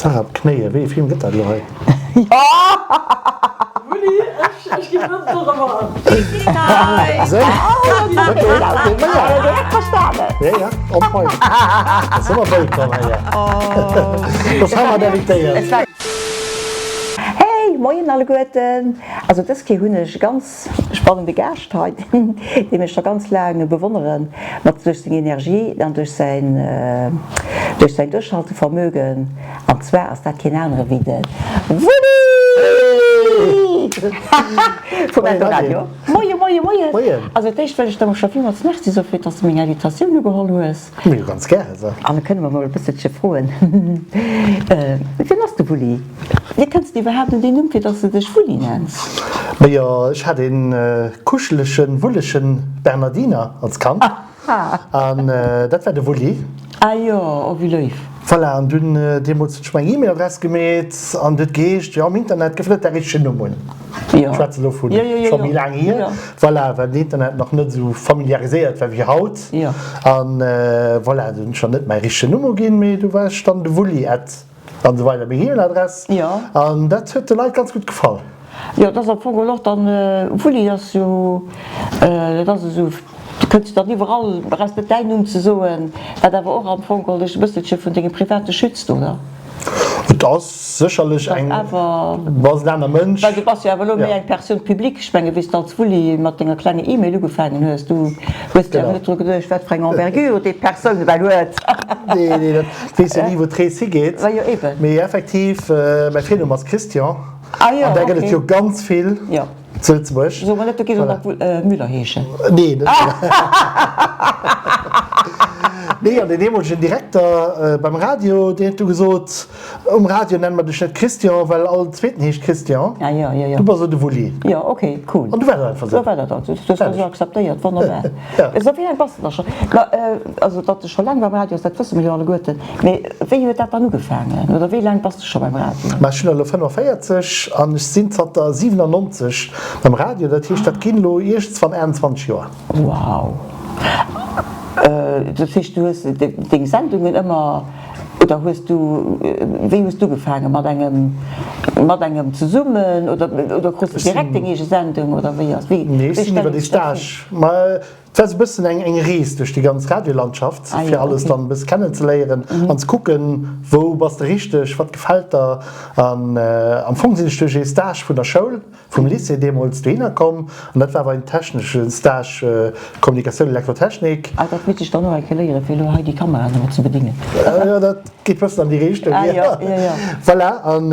Sarah op d'Knéien, wéi ee Film gëtt dat elo hei? Wulli, ech ginn net dorëmmer an. Esou? Ok, Direkt verstanen. Ja, ja, on point. Ass ëmmer wëllkomm hei, ja. Soss hu mer d'Invitéiert. Hey, moien alleguerten. Also dës Kéier hunn ech e ganz spannende Gaascht hei, deen ech scho ganz laang bewonneren, mat duerch seng Energie an duerch säin duerch säin Duerchhaltevermögen, an zwar ass dat keen anere wéi de Wulli vum Eldoradio. Moie, moie, moien! Also d'éischt wëll ech der mol scho villmools Merci soe fir dass de meng Invitatioun ugeholl hues. Jo, ganz gäre, so. An da kënne mer mol e bësselche froen, Wien ass de Wulli? Wéi kënns de iwwerhaapt un deen Numm, fir dass de dech Wulli nenns? Majo, ech hat een kuschelegen, wullegen Bernardiner als Kand. An dat war de Wulli. Ah jo, oh wéi léif. Voilà, an dunn deemools hunn ech mer eng E-Mail-Adress gemeet an et huet geheescht, jo am Internet gëff net däi richtegen Numm un. Jo. Ech schwätze lo vu Jo, jo, jo, scho méi jo. laang hier. Jo. Voilà, well den Internet nach net esou familiariséiert war wéi haut. Jo. An voilà, du hunn ech dann net mäi richtegen Numm uginn, mee du war ech dann de Wulli at an esou weider, meng E-Mail-Adress. Jo. An dat huet de Leit ganz gutt gefall. Jo, dat ass am Fong och dann, Wulli ass jo, dat ass esou, du kënns dann iwwerall, brauchs net däin Numm ze soen, wat awer och am Fong geholl dech e bësselche vun dengem Private schützt, oder? Et ass sécherlech eng, du bass en aner Mënsch. Well du bass jo awer elo méi eng Personne publique. Ech menge wéi s de als Wulli mat denger klenger E-Mail ugefaangen hues, du hues dir awer net dru geduecht, wat fir eng Envergure déi Persoun ewell huet. Nee, nee, dat weess jo ni wou d'Rees higeet. Ma jo, eben. Mee effektiv, mäi Virnumm ass Christian. Ah jo, An där gëtt et okay. jo ganz vill. Jo. Zu Lëtzebuerg. So mer net, du gees och nach Müller heeschen. Nee, net Müller. Nee, an deen deemolegen Direkter beim Radio, deen huet du gesot, Um Radio nenne mer dech net Christian, well all Zweeten heescht Christian. Ah jo, jo, jo. Du bass elo de Wulli. Jo, ok, cool. An du war dat einfach esou. Jo, war dat also. Du hues dat esou akzeptéiert, wonnerbar. Ja. Esou, wéi laang bass de da scho? Ma, also datt de scho laang beim Radio ass, dat wësse mer jo alleguerten. Mee wéi huet dat dann ugefaangen? Oder wéi laang bass de scho beim Radio? Ma ech hunn elo 45 an ech sinn zanter 97 beim Radio, dat heescht dat ginn elo iergendswann 21 Joer. Wow! Dat heescht du hues deng Sendungen ëmmer, oder hues du, wéi hues du ugefaangen, mat engem, mat engem zesummen oder, oder krus du direkt deng eege Sendung oder wéi ass, wéi, Nee, ech sinn iwwer dee Stage, ma Et war esou e bëssen eng eng Rees duerch déi ganz Radiolandschaft, fir alles dann e bësse kennenzeléieren an ze kucken, wou bass de richteg, wat gefält der. An am Fong sinn ech duerch ee Stage vun der Schoul, vum Lycée deemools, dohinner komm. An dat war awer een technesche Stage, Kommunikatioun, Elektrotechnik. Ah, dat misst ech dann och eng Kéier léieren, fir elo hei déi Kameraen ëmmer ze bedingen. Jo, dat geet bëssen an déi Richtung, jo. Voilà, an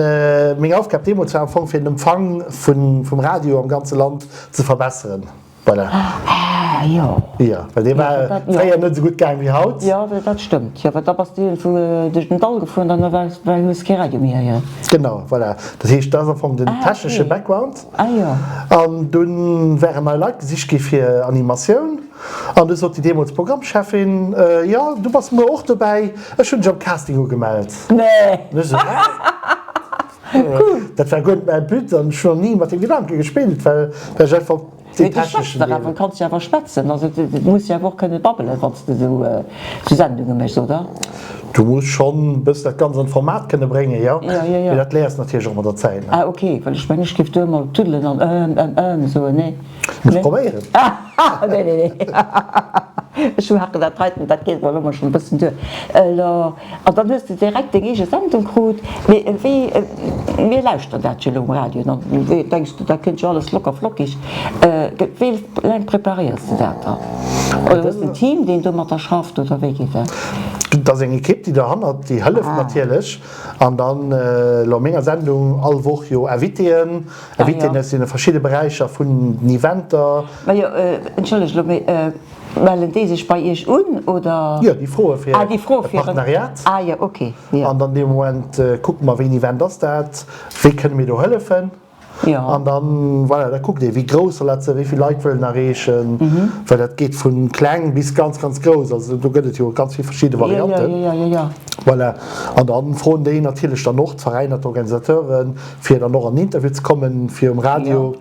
meng Aufgab deemools war am Fong, fir den Empfang vum Radio am ganze Land ze verbesseren. Voilà. Ah, jo. Jo, well dee war fréier net esou gutt gaang wéi haut. Jo, dat stëmmt. Jo, well da bass de iergendwou duerch den Dall gefuer an dann war, hues kee Radio méi héieren. Genau, voilà. Dat heescht, dat ass am Fong den technesche Background. Ah, jo. An dunn waren nei Leit gesicht gi fir Animatioun. An du sot déi deemools Programmcheffin, Jo, du bass muer och dobäi, ech hunn dech am Casting ugemellt. Nee! An ech esou, Hä? Cool! Dat war guer net mäi But an ech hunn och ni mat deem Gedanke gespillt, well ech einfach. Mee du schwätz dach awer, kanns jo awer schwätzen, also du muss jo awer och kënne babbelen, wann s de esou Sendunge méchs, oder? Du muss schonn e bëssen dat Ganzt an d'Format kënne bréngen, jo. Jo, jo, jo. Mee dat léiers de natierlech och mat der Zäit, ne? Ah, ok, well ech mengen, ech géif do ëmmer tuddelen an ëhm, ëhm, ëhm soen, nee? Muss probéieren. Nee, nee, nee. Ech maachen dat heiten, dat geet mer elo mol schonn e bëssen duer. Elo, an dann hues de direkt deng eege Sendung krut. Mee wéi, mir lauschteren dat jo elo um Radio, dann wéi denks du, dat kënnt jo alles locker flockig. Wéi laang preparéiers de dat dann? Oder hues de en Team, deen domatter schafft, oder wéi geet dat? Et ass eng Ekipp, déi derhannert, déi hëlleft natierlech. An dann elo a menger Sendung all Woch jo Invitéen, Invitéen aus deene verschidde Beräicher vun den Eventer. Majo, entschëllegt elo, mee mellen déi sech bei Iech un, oder? Jo, déi froe fir Ah, déi froe e fir en. Partenariat. Ah jo, ok, jo. An dann dee Moment kucke mer, wéi en Event ass dat, wéi kënne mir do hëllefen. Jo. An dann, voilà, da kuckt ee, wéi grouss soll dat sinn, wéi vill Leit wëllen erreechen, well dat geet vu kleng bis ganz, ganz grouss. Also do gëtt et jo ganz vill verschidde Varianten. Jo, jo, jo, jo, jo. Voilà. An da froen déi natierlech dann och d'Veräiner, d'Organisateuren, fir dann och an den Interview ze kommen, fir um Radio.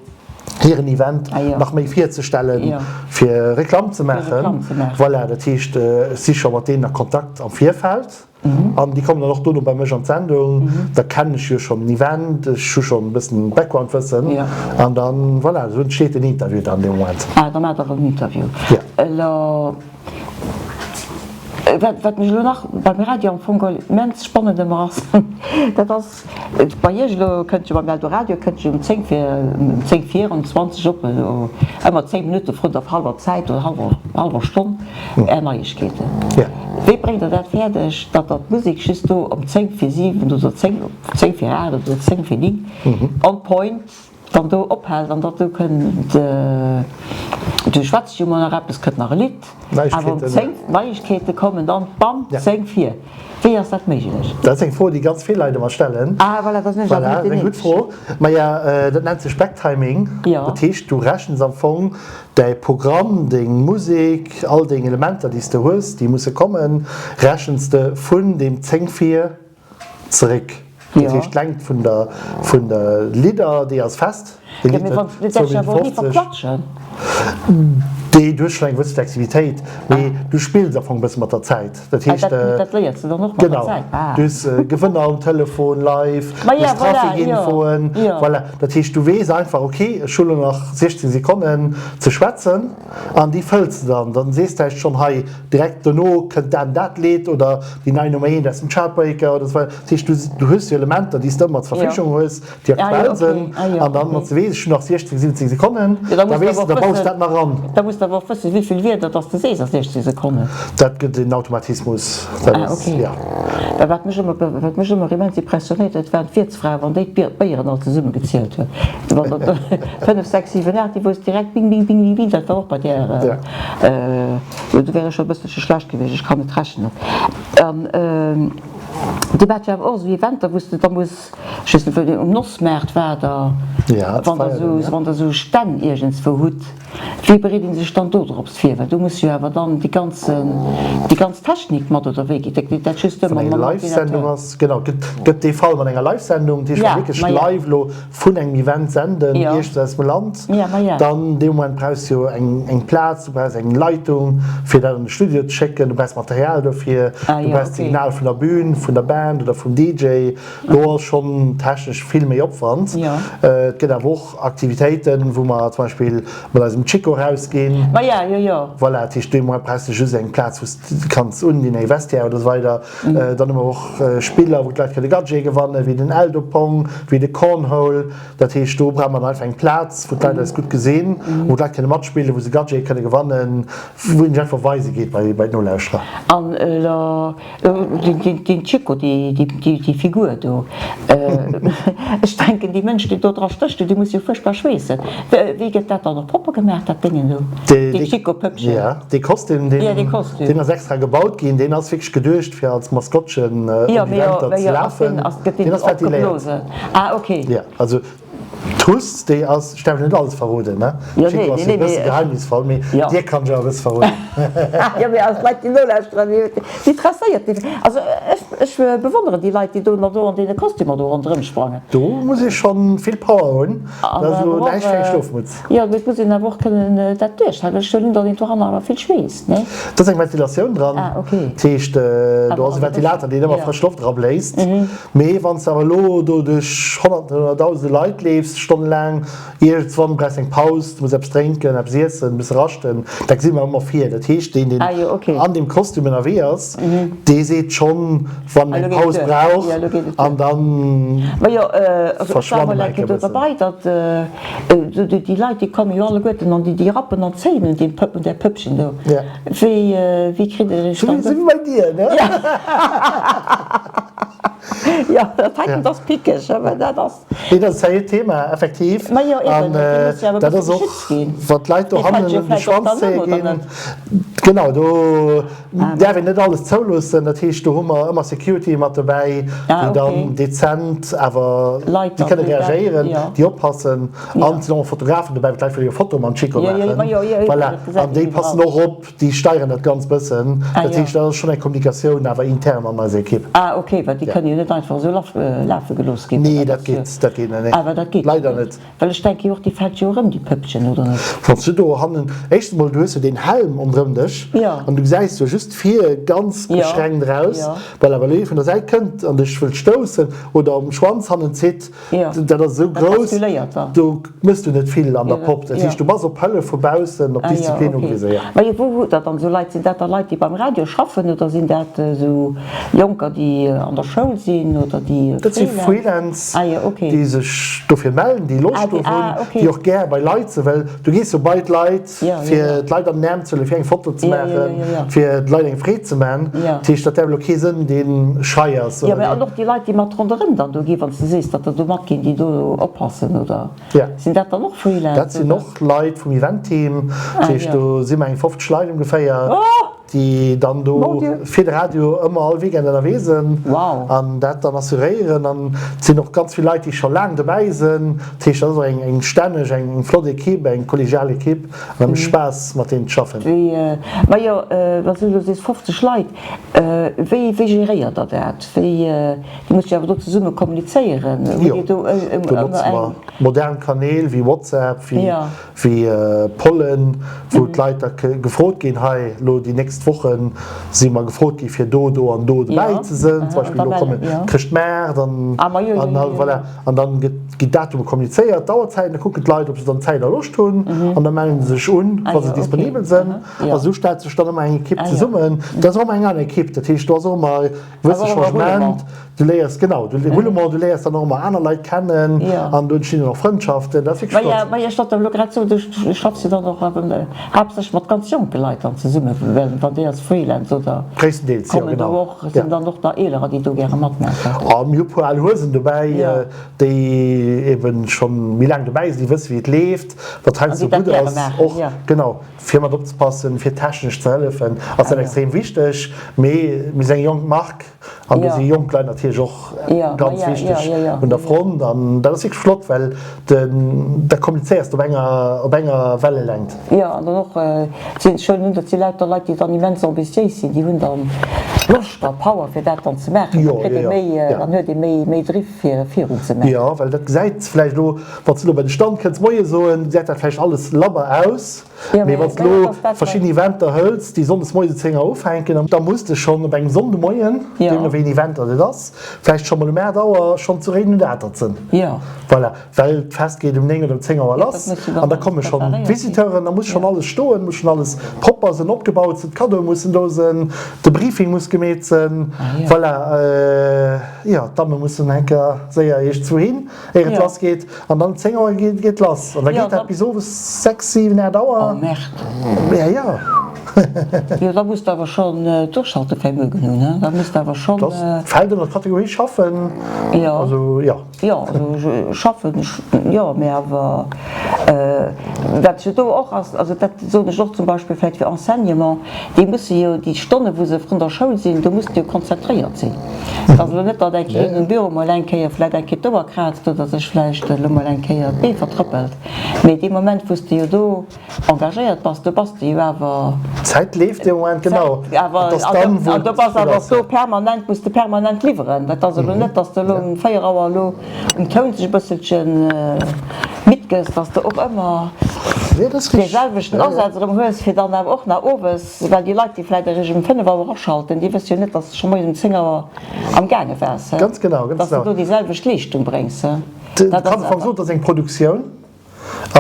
Hiren Event nach méi virzestellen, fir Reklamm ze maachen. Voilà, dat heescht, ech si scho mat deenen a Kontakt am Virfeld an déi kommen dann och dono bei mech an d'Sendung. Da kennen ech jo schonn den Event, ech hu schonn e bëssen Background-Wëssen an dann, voilà, esou entsteet den Interview dann dee Moment. Ah, da maacht Der en Interview. Elo, wat mech elo nach beim Radio am Fong immens spannend ëmmer ass, dat ass, Bei Iech elo kënnt jo beim Eldoradio kënnt jo um 10 vir, um 10 virun 20 op, elo ëmmer 10 Minutte vrun der hallwer Zäit oder hallwer, hallwer Stonn Är Neiegkeeten. Wéi bréngt Der dat fäerdeg, datt Der d'Musek just do um 10 vir 7 oder 10, 10 vir 8 oder 10 vir 9 on point dann do ophält an datt do kënnt, du schwätzt jo emol nach eppes, kënnt nach e Lidd, awer um 10, d'Neiegkeete kommen dann, bam, 10 vir. Wéi ass dat méiglech? Dat ass eng Fro, déi ganz vill Leit ëmmer stellen. Ah voilà, da sinn ech awer net deen Eng gutt Fro. Maja, dat nennt sech Backtiming. Dat heescht, du rechens am Fong däi Programm, deng Musek, all deng Elementer, déi s de hues, déi musse kommen, rechens de vun deem 10 vir zeréck. Dat heescht d'Längt vun der vun der Lidder déi ass fest. Dee Lidd huet 2 Minutten 50. Déi du hues schonn eng gewëss Flexibilitéit, mee du spills am Fong e bësse mat der Zäit. Dat heescht genau, du hues Gewënner um Telefon live, du hues Traficinfoen, voilà. Dat heescht du weess einfach, ok ech hu lo nach 16 Sekonnen ze schwätzen. An déi fëlls de dann. Dann sees de vläicht schonn, hei direkt dono kënnt dat an dat Lidd oder déi nei Nummer eent aus dem Chartbreaker oder esou weider. Dat heescht, du du hues jo Elementer, déi s de ëmmer zur Verfügung hues, déi aktuell sinn. An dann, wann s de weess, ech hunn nach 16, 17 Sekonnen, da weess de, da baus de dat nach an. Da muss de awer och wëssen, wéi vill Wierder dass de sees a 16 Sekonnen. Dat gëtt en Automatismus. Dat ass, jo. Well wat mech ëmmer, wat mech ëmmer immens impressionéiert huet, waren d'Wiertsfraen, wann déi d'Béieren all zesummegezielt hunn. 5, 6, 7, 8, déi wousst direkt bing, bing, bing, bing, bing, dat war och bei där, jo, do wär ech scho e bësselche schlecht gewiescht, ech kann net rechnen. An Dir maacht jo awer och esou Eventer, wou s de da muss, ech weess net, wou Dir um Nossmaart waart, wann Der esou, wann Der esou Stänn iergendswou hutt. Wéi bereet een sech dann dodrops vir? Well do muss jo awer dann déi ganz, déi ganz Technik mat, oder wéi geet dat just ëmmer mam Ordinateur? Ass, genau, et gëtt dee Fall mat enger Live-Sendung, déi ech wierklech live elo vun engem Event senden, iergends aus dem Land. Dann dee Moment brauchs du jo eng, eng Plaz, du brauchs eng Leitung, fir dat an de Studio ze schécken, du brauchs Material dofir, du brauchs d'Signal vun der Bühn, vun der Band oder vum DJ. Do ass schonn technesch vill méi Opwand. Et gëtt awer och Aktivitéiten, wou mer zum Beispill mat eisem Chico rausginn. Voilà, dat heescht, dee Moment brauchs de just eng Plaz, wou s de kanns undinn, eng Vestiaire oder esou weider. Dann hu mer och Spiller, wou d'Leit kënne Gadgete gewannen, wéi den Eldopong, wéi de Cornhole. Dat heescht, do brauche mer dann einfach eng Plaz, wou d'Leit eis gutt gesinn, wou d'Leit kënne matspillen, wou se Gadgete kënne gewannen, wou een sech einfach weise geet bei d'Nolauschterer. An elo Deen Chico, déi Figur do, ech denken, déi Mënsch, deen do dra stécht, dee muss jo fuerchtbar schweessen. Wéi gëtt dat dann och propper gemaach, dat Déngen do, dee Chico-Pëppchen? Jo, dee Kostüm, deen ass extra gebaut ginn, deen ass wierklech geduecht, fir als Maskottchen op Eventer ze lafen. Gëtt deen opgeblosen? Ah, okay. Jo, also D'Huss, déi ass, ech däerf net alles verroden, ne? Jo, nee, nee, nee, mee. Geheimnisvoll, mee dir kann ech awer e bësse verroden. Jo, mee eis Leit, déi nolauschteren, déi interesséiert déi. Also ech, ech bewonneren déi Leit, déi do nach do an deene Kostümer do ronderëm sprangen. Do muss ee schonn vill Power hunn, dat ass elo näischt fir eng Schlofmutz. Jo, mee et muss een awer och kënnen dat duerchhalen. Ech huelen un, datt een doranner awer vill schweesst, nee? Do ass eng Ventilatioun dran, Ah, okay. dat heescht, do ass e Ventilator, deen ëmmer frësch Loft erabléist. Mee wann s de awer elo do duerch Honnerten oder Dausende Leit leefs, stonnelaang, iergendswann brauchs de eng Paus, du muss eppes drénken, eppes iessen, e bësse raschten, dat gesi mer ëmmer vir. Dat heescht, deen, deen an deem Kostüm ënnerwee ass, dee seet schonn, wann en eng Paus brauch, an da verschwanne mer eng Kéier e bëssen. Déi Leit, déi komme jo alleguerten an déi rappen an zéien un deem Pëpp, un där Pëppchen do. Wéi, wéi kritt Der Iech dann. Sou wéi bei dir, ne? Jo, dat heiten ass pickeg, awer dat ass. Nee, dat ass e seriöt Thema, effektiv. Ma jo, eben, dee muss jo awer e bësse geschützt ginn. Wann d'Leit do hannen un de Schwanz zéie ginn, genau, do däerf een net alles zouloossen. Dat heescht, do hu mer ëmmer Security mat dobäi, déi dann dezent awer, déi kënne reagéieren, déi oppassen. An et sinn och Fotografen dobäi, well d'Leit wëlle jo Fotoe mam Chico maachen. Voilà, an déi passen och op. Déi steieren dat ganz bëssen. Dat heescht, dat ass schonn eng Kommunikatioun awer intern an eiser Ekipp. Ah ok, well déi kënne jo. kënne jo net einfach esou lafe gelooss ginn. Nee, dat geet, dat geet net, nee. Awer dat geet leider net. Well ech denke jo och, déi fält jo erëm, déi Pëppchen, oder net? Wann s du do hannen, éischtens emol, du hues jo deen Helm ronderëm dech an du gesäis jo just vir ganz beschränkt eraus, well awer elo ee vun der Säit kënnt an dech wëllt stoussen oder um Schwanz hannen zitt, dat ass esou grouss, do mëss du net vill an der Popp. Dat heescht, du bass op Hëllef vu baussen, op Disziplin ugewisen, jo. Majo, wou hutt Der dann esou Leit? Sinn dat da Leit, déi beim Radio schaffen oder sinn dat esou Jonker, déi an der Schoul sinn oder déi Dat si Freelance, déi sech dofir mellen, déi Loscht do hunn, déi och gär bei Leit sinn, well du gees jo bei d'Leit, fir d'Leit an den Äerm ze huelen, fir eng Foto ze maachen, fir de Leit eng Freed ze man. Dat heescht, dat däerf elo kee sënn, dee schei ass. Jo, mä an och déi Leit, déi mat ronderëm dann do ginn, wann s de sees, datt der do matginn, déi do oppassen, oder sinn dat dann och Freelance? Dat sinn och Leit vum Event-Team. Dat heescht, do si mer eng 50 Leit ongeféier. Déi dann do fir de Radio ëmmer all Weekend ënnerwee sinn an dat dann assuréieren. An et sinn och ganz vill Leit, déi scho laang dobäi sinn. Dat heescht, dat ass och eng stänneg, eng flott Ekipp, eng kollegial Ekipp an et mécht Spaass, mat deenen ze schaffen. Majo, wann s du elo sees 50 Leit, wéi wéi geréiert Der dat? Wéi, Dir musst jo awer do zesumme kommunizéieren. Jo, do notze mer modern Kanäl wéi WhatsApp, wéi wéi Pollen, wou d'Leit da gefrot ginn, hei elo déi nächst Woche si mer gefrot gi fir do, do an do dobäi ze sinn, zum Beispill elo komme Chrëschtmaart an voilà, an dann gëtt ginn d'Datume kommunizéiert, d'Auerzäiten, da kucken d'Leit, ob se dann Zäit a Loscht hunn an da melle se sech un, wa se disponibel sinn. A sou stellt sech dann ëmmer eng Ekipp zesummen. Dat ass och ëmmer eng aner Ekipp, dat heescht do ass och ëmmer e gewësse Changement. Du léiers, genau, du, Roulement, du léiers dann och ëmmer aner Leit kennen an do entstinn dann och Frëndschaften. Dat ass wierklech flott. Maja, ech wollt elo grad soen, du schaffs jo dann och awer haaptsächlech mat ganz jonke Leit dann zesummen, well wann déi als Freelance oder Gréisstendeels, jo, kommen do genau. och, sinn dann och nach Eelerer, déi do gäre matmaachen? A mir hu puer al Huesen dobäi, déi eben schonn méi laang dobäi sinn, déi wësse wéi et leeft, wat heiansdo An déi dat gutt gäre ass maachen, och, jo. genau, fir mat opzepassen, fir technesch ze hëllefen, ass dat extrem wichteg. Mee mir sinn eng jonk Mark. An do si jonk Leit natierlech och ganz wichteg un der Front. An dat ass wierklech flott, well da kommunizéiers de op enger, op enger Wellelängt. Jo, an dann och sinn ech schonn, dat si lauter Leit, déi dann immens ambitiéis sinn, déi hunn dann Loscht a Power, fir dat dann ze maachen. Da kritt ee méi, dann huet ee méi, méi Driff, fir virun ze maachen. Jo, well dat gesäit vläicht elo, wann s du elo bei de Stand kënns Moie soen, gesäit dat vläicht alles labber aus. Mee wann s de elo verschidden Eventer hëls, déi sonndes moies um 10 Auer ufänken, da muss de schonn op engem Sonndemoien, deemno wéi een Event dat et ass, vläicht scho mol um 8 Auer schonn zu Réiden un der Atert sinn. Voilà, well d'Fest geet um 9 oder um 10 Auer lass an da komme schonn d'Visiteuren, da muss schonn alles stoen, muss schonn alles propper sinn, opgebaut sinn, d'Kaddoe mussen do sinn, de Briefing muss gemeet sinn. Voilà, jo, d'Damme mussen eng Kéier séier iergendzwou hin. Éier et lass geet an dann 10 Auer geet et lass an da geet dat bis owes 6, 7, 8 Auer. Oh Merde. Ja, ja. Jo, da muss de awer schonn Duerchhaltevermögen hunn, he? Da muss de awer schonn. Dat fält ënner d'Kategorie schaffen. Jo. Also, jo. Jo, also schaffen, jo, mee awer wat jo do och ass, also dat soen ech och zum Beispill vläicht fir Enseignement, déi musse jo déi Stonne wou se vrun der Schoul sinn, do musse jo konzentréiert sinn. Et ass elo net, datt eng Kéier um Büro mol eng Kéier vläicht eng Kéier d'Ouer kraazt oder sech vläicht elo mol eng Kéier d'Bee vertrëppelt, mee dee Moment wou s de jo do engagéiert bass, do bass de jo awer. D'Zäit leeft dee Moment, genau. D'Zäit awer, Et ass dann, wou an do et bass gutt awer och ass, do ja. permanent, muss de permanent liwweren. Dat ass elo net, datt s de elo um 4 Auer elo um Toun sech e bësselche midd gëss, datt s de och ëmmer Nee, dat ass dee richteg. selwechten Ja, ja. Asaz erëm hues, fir dann awer och nach owes, well déi Leit, déi vläicht eréischt um 5 Auer aschalten, déi wësse jo net, datt s de scho moies um 10 Auer am gaange waars, Ganz genau, ganz datt s de genau. do déi selwecht Leeschtung bréngs. Du Dat kanns ass am Fong awer. soen, et ass eng Produktioun.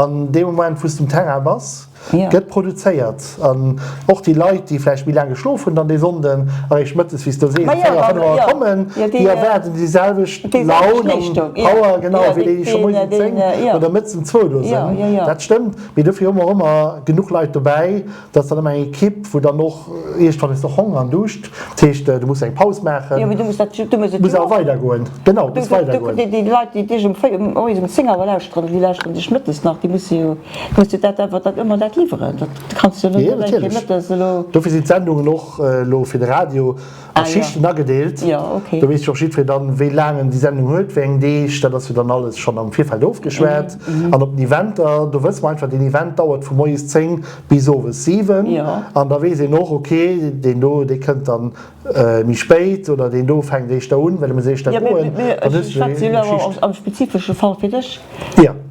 An deem Moment, wou s de um Terrain bass, gëtt produzéiert. An och déi Leit, déi vläicht méi laang geschlof hunn dann dee Sonnden, eréischt mëttes, wéi s du sees, um 4, 5 Auer kommen, déi erwaarden déi selwecht Laun an Power, genau, wéi déi, déi scho moies um 10 oder mëttes um zwou do sinn. Dat stëmmt. Mee dofir hu mer och ëmmer genuch Leit dobäi, Dat ass dann ëmmer eng Ekipp, wou dann och iergendwann hues de och Honger an Duuscht. Dat heescht, du muss eng Paus maachen. Jo, mee du muss dat, du muss et Muss jo awer och. weidergoen. Genau, muss weidergoen. Déi Leit, déi dech um 4, moies um 10 Auer lauschteren, déi lauschteren dech mëttes nach, déi musse jo, du muss jo dat awer dann ëmmer dat. dat liwweren. Dat kanns du jo net eng Kéier mëttes elo. Dofir sinn d'Sendungen och elo fir de Radio a Schichten agedeelt. Do weess jo och jiddweree dann, wéi laang en déi Sendung huet, wéi eng Deeg. Dat ass jo dann alles schonn am Virfeld ofgeschwat. An op den Eventer, do wësse mer einfach, deen Event dauert vu moies 10 bis owes 7. An da weess een och, okay, deen do, dee kënnt dann méi spéit oder deen do fänkt éischter un, well e muss éischter goen. Dann hues du eng Schicht. Am spezifesche Fall fir dech.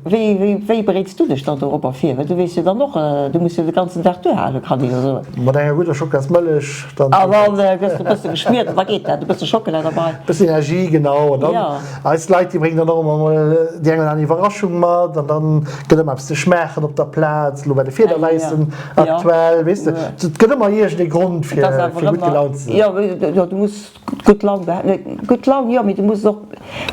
Wéi, wéi bereets du dech dann doropper vir? Well du weess jo dann och, du muss jo de ganzen Dag duerhalen, kann ee jo soen. Mat enger gudder Schockelasmëllech, dann. An dann gëss de e bësse geschmiert an da geet dat, e bësse Schockela derbei. Bëssen Energie, genau. An dann, eis Leit, déi bréngen dann och ëmmer mol déi eng oder aner Iwwerraschung mat an dann gëtt ëmmer eppes ze schmaachen op der Plaz, elo bei de Fiederwäissen aktuell, weess de. Et gëtt ëmmer iergendee Grond, fir gutt gelaunt ze sinn. Jo, jo, du muss. Gutt Laun behalen, gutt Laun jo, mee du muss och,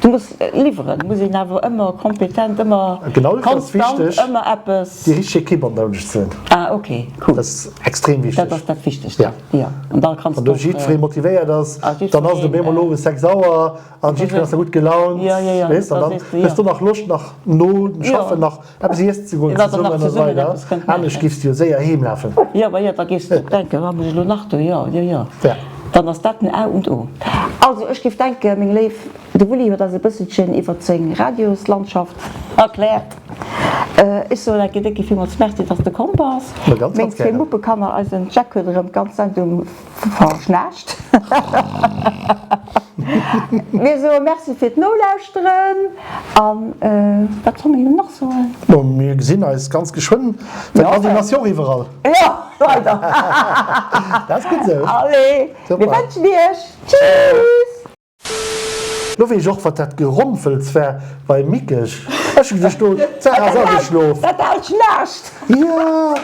du muss liwweren, du muss een awer ëmmer kompetent, ëmmer Genau dofir ass konstant, wichteg, ëmmer eppes. déi richteg Ekipp an der Unischt ze hunn. Ah ok, cool. Dat ass extrem wichteg. Dat ass dat Wichtegste, Ja. jo. An da kanns Wann du do och. jiddweree motivéiert ass, Ah, dann ass et op jiddwereen, eemol owes 6 Auer an jiddwereen ass da gutt gelaunt, Jo, jo, jo, weess, an da dann sees du, jo. hues du nach Loscht nach no dem Jo. Schaffen nach Eppes iessen ze goen Wat der nach zesummen a zesummen weider. eppes kënnt Anescht maachen. giffs de jo séier heem lafen. Jo, ma jo, da géifs de och denken, wat muss ech elo nach do, jo, jo, jo. Ja. Dann ass dat den A und O. Also, ech géif denken, meng Léif, de Wulli huet eis e bësselchen iwwert seng Radioslandschaft erkläert. Ech soen enke décke villmools Merci, dass de komm bass. Ma ganz, Meng ganz zwee gären. Muppekanner, eisen Jack huet erëm d'ganz Sendung Verschnaarcht. Mir soe Merci fir d'Nolauschteren an wat soll mir elo nach soen? No mir gesinn eis ganz geschwënn, well d'Nadine ass jo och iwwerall. Jo, leider. Dat ass gutt esou. Allez, mir wënschen iech Tschüss! Lo weess ech och wat dat Gerompels war beim Mikesch. Ech hu geduecht do d'Sarah ass ageschlof. Dat aalt Schnaarcht. Jo.